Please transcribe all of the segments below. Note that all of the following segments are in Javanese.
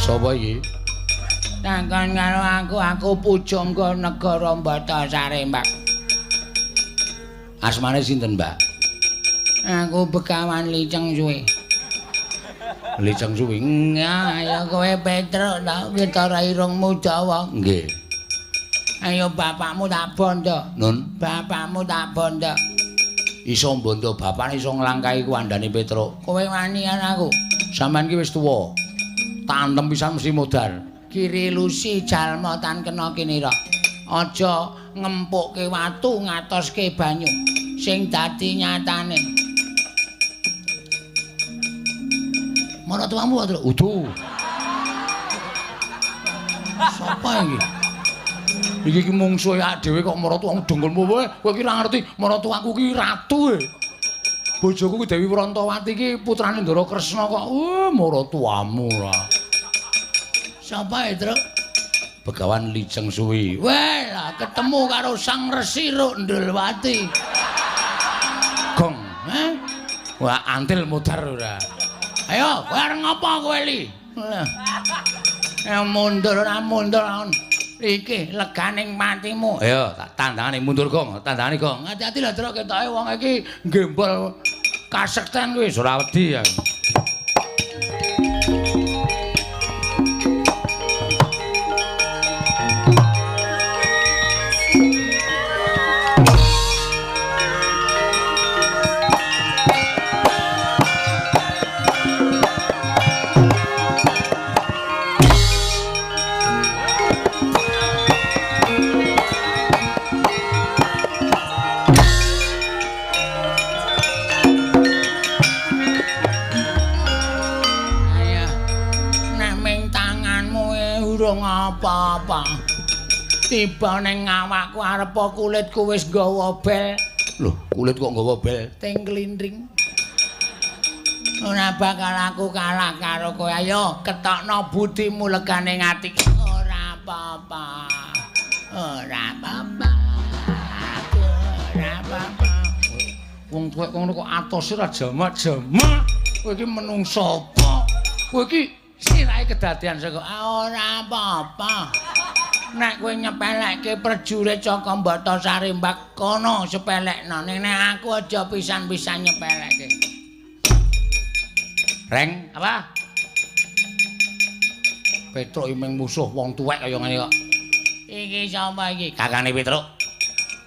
Sapa iki? Takon karo aku, aku pujangga negara Batasari, Mbak. Asmane sinten, Mbak? Aku Begawan Liceng Suwi. Liceng Suwi. Ya kowe Petruk ta ketara irungmu dawa. Nggih. Ayo bapakmu tak bondo. Nun, bapakmu tak bondo. Iso mbondo bapakne iso nglangkahi kuwandane Petruk. Kowe wani karo aku. Sampeyan ki wis tuwa. Tantem pisan mesti modar. Kiri lusi jalma tan kena kinira. Aja ngempukke watu ngatoske banyu sing dadi nyatane. Maratuamu wae udu. Sapa iki? Iki ki mungsuhe awake dhewe kok maratuamu dengkulmu kowe. Kowe ki ora ngerti maratuaku ki ratu e. Bojoku ki Dewi Prantawati ki putrane Ndara Kresna kok. Maratuamu ora. Sapa e, Truk? Begawan Liceng Suwi. Weh, lah ketemu karo Sang Resi Rukndulwati. Gong, eh? Wah, antil modar ora. Ayo, kowe arep ngopo kowe li? Mundur ora mundur. Iki leganing patimu. Ayo, tak tandangane mundur gong, tandangane gong. Ati-ati lho, Truk, ketoke wong iki gembol kasekten kuwi ora wedi aku. Apa-apa. Tiba ning awakku arepa kulitku wis nggawa bel. Lho, kulit kok nggawa bel? Ting klindring. Ora bakal aku kalah karo kowe. Ayo ketokno budimu legane ati. Ora apa-apa. Ora apa-apa. Ora apa-apa. Wong tuwek ngono kok atose ora jamak-jamak. Kowe iki menungso apa? Kowe iki sirahe kedadian saka ora apa-apa. Nek kowe nyepelekke prajurit saka Batasari Mbak kono sepelekno. Nek aku aja pisan-pisan nyepelekke. Reng, apa? Petruk imeng musuh wong tuwek kaya ngene kok. Iki sapa iki? Kakane Petruk.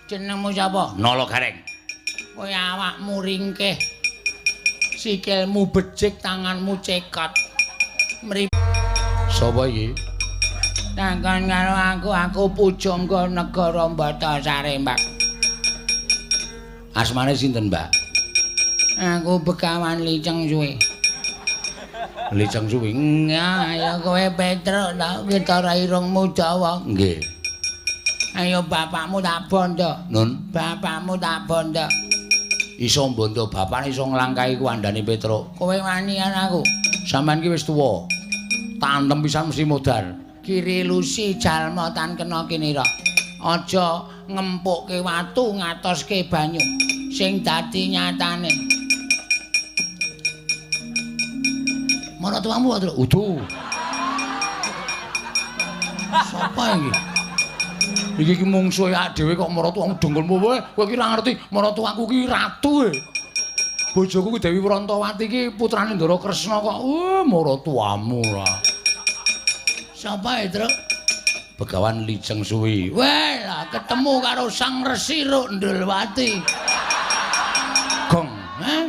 Jenengmu sapa? Nala Gareng. Kowe awakmu ringkih. Sikilmu becik, tanganmu cekot. Mrip. Sapa iki? Takon karo aku, aku pujangga negara Batasari, Mbak. Asmane sinten, Mbak? Aku Begawan Liceng Suwi. Liceng Suwi. Ya kowe Petruk ta ketara irungmu dawa. Nggih. Ayo bapakmu tak bondo. Nun, bapakmu tak bondo. Iso mbondo bapakne iso nglangkahi kuwandane Petruk. Kowe wani karo aku. Sampeyan ki wis tuwa. Tantem pisan mesti modar. Kiri lusi jalma tan kena kinira. Aja ngempukke watu ngatoske banyu sing dadi nyatane. Maratuamu wae udu. Sapa iki? Iki ki mungsuhe awake dhewe kok maratuamu dengkulmu kowe. Kowe ki ora ngerti maratuaku ki ratu e. Bojoku ki Dewi Prantawati ki putrane Ndara Kresna kok. Maratuamu ora. Sapa e, Truk? Begawan Liceng Suwi. Weh, lah ketemu karo Sang Resi Rukndulwati. Gong, eh?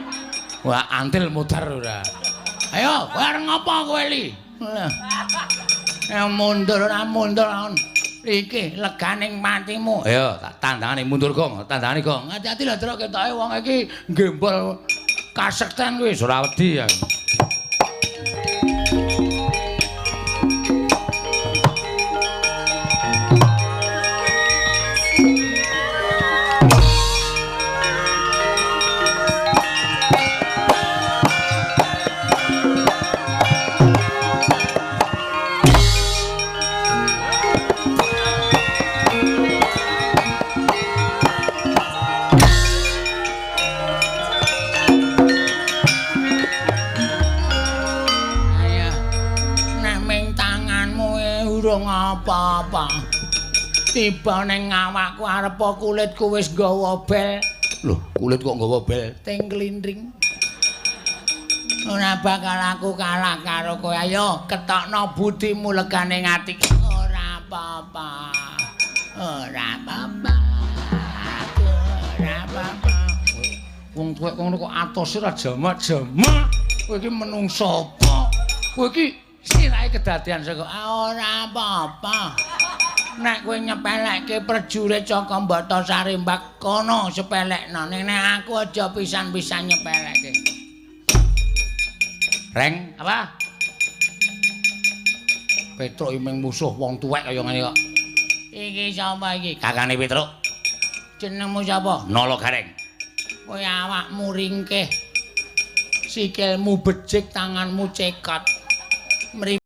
Wah, antil modar ora. Ayo, kowe arep ngopo kowe li? Mundur ora mundur. Iki leganing patimu. Ayo, tak tandangane mundur gong, tandangane gong. Ati-ati lho, Truk, ketoke wong iki gembol kasekten kuwi ora wedi aku. Durung apa-apa. Tiba ning awakku arepa kulitku wis nggawa bel. Lho, kulit kok nggawa bel? Ting klindring. Ora bakal aku kalah karo kowe. Ayo ketokno budimu legane ati. Ora apa-apa. Ora apa-apa. Ora apa-apa. Wong tuwek ngono kok atose ra jamak-jamak. Kowe iki menungso apa? Kowe iki sirahe kedadian saka ora apa-apa. Nek kowe nyepelekke prajurit saka Bathara Mbak kono sepelekno. Nek aku aja pisan-pisan nyepelekke. Reng, apa? Petruk iming musuh wong tuwek kaya ngene kok. Iki sapa iki? Kakane Petruk. Jenengmu sapa? Nala Gareng. Kowe awakmu ringkih. Sikilmu becik, tanganmu cekot.